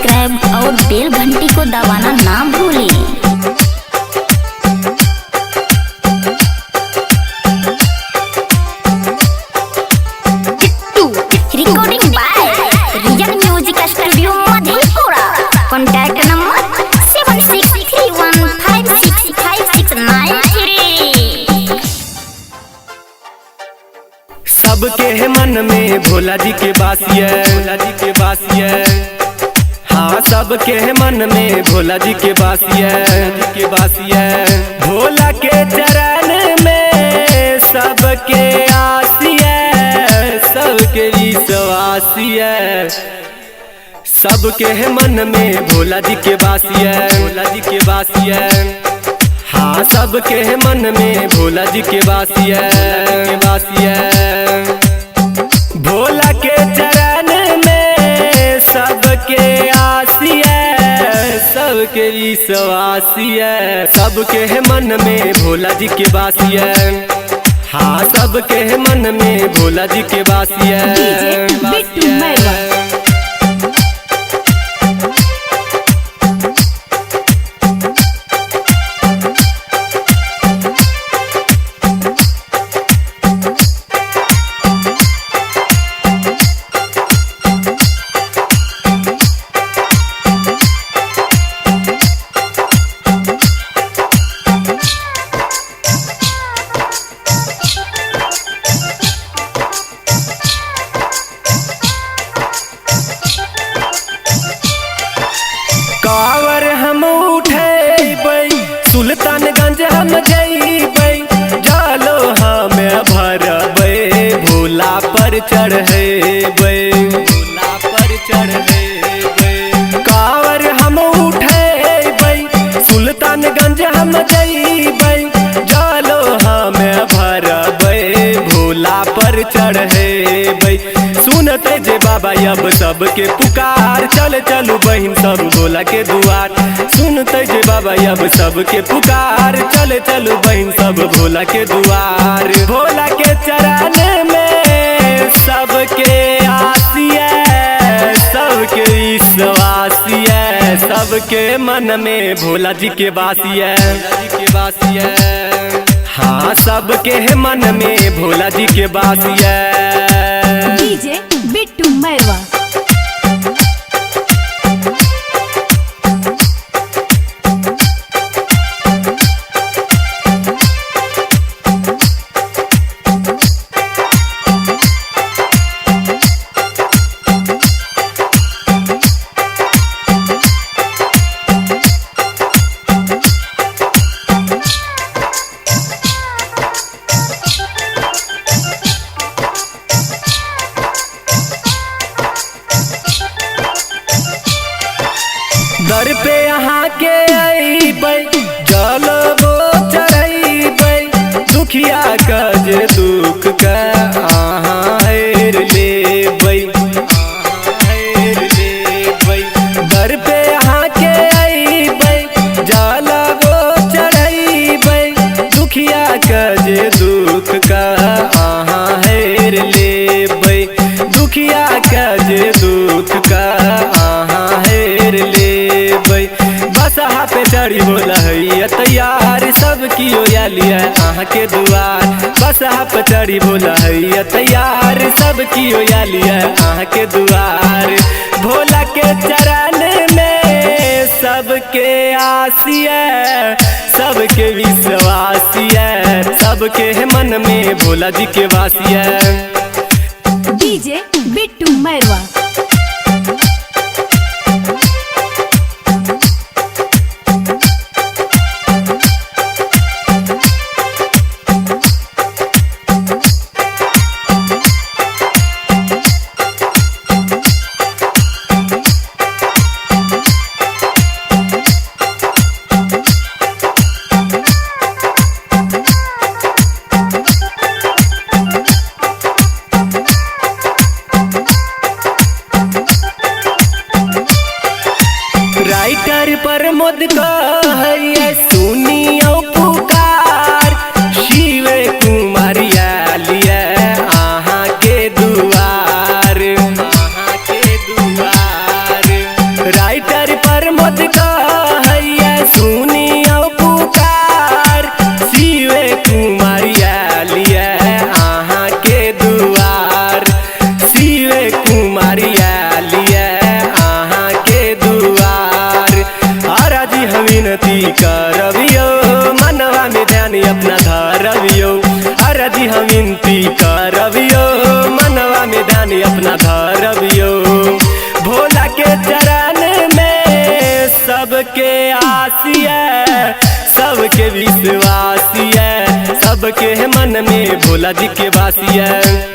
Subscribe और बेल घंटी को दबाना ना भूलें। Recording by real music studio Madhepura. Contact number 7631565693। सबके है मन में भोला जी के बासिया, भोला जी के बासिया। हाँ सबके है मन में भोला जी के बासिया, जी के बासिया। भोला के चरण में सबके आसिया, सबके विश्वासिया। सबके है मन में भोला जी के बासिया, भोला जी के बासिया। हाँ सबके है मन में भोला जी के बासिया, के बासिया। भोला के चरण में सबके आसिया, सबके विश्वासिया। सबके है मन में भोला जी के बासिया। हाँ सबके है मन में भोला जी के बासिया। बिट्टू मैरवा। कावर हम उठेबै, सुल्तानगंज हम जइबै, जालो हम भरबै, भोला पर चढ़ेबै, भोला पर चढ़ेबै। कावर हम उठेबै, सुल्तानगंज हम जइबै, जालो हम भरबै, भोला पर चढ़ेबै। सुनते जे बाबा अब सबके पुकार, चल चलू बहिन सब भोला के दुआर। सुनते जे बाबा अब सबके पुकार, चल चलू बहिन सब भोला के दुआर। भोला के चरण में सबके आसिया, सबके विश्वासिया। सबके मन में भोला जी के बासिया, जी के बासिया। हाँ सबके मन में भोला जी के बासिया। डीजे बिट्टू मैरवा। दर पे अहाँ के अइबै, जलबो चढ़ैबै, दुखिया के जे दुख के अहाँ हेर लेबै, हेर लेबै। दर पे अहाँ के अइबै, जलबो चढ़ैबै, दुखिया के जे दुख के अहाँ हेर लेबै, दुखिया के जे दुख के अहाँ हेर लेबै। बसहा पे चढ़ी बोला हैया तैयार, सब कियो लिया अहाँ के दुआर। बसहा पे चढ़ी बोला हैया तैयार, सब कियो लिया अहाँ के दुआर। भोला के चरण में सबके आसिया, सबके विश्वासिया। सबके मन में भोला जी के वासिया। डीजे बिट्टू मैरवा। ये, सबके विश्वास ये, सबके मन में भोला जी के वास ये।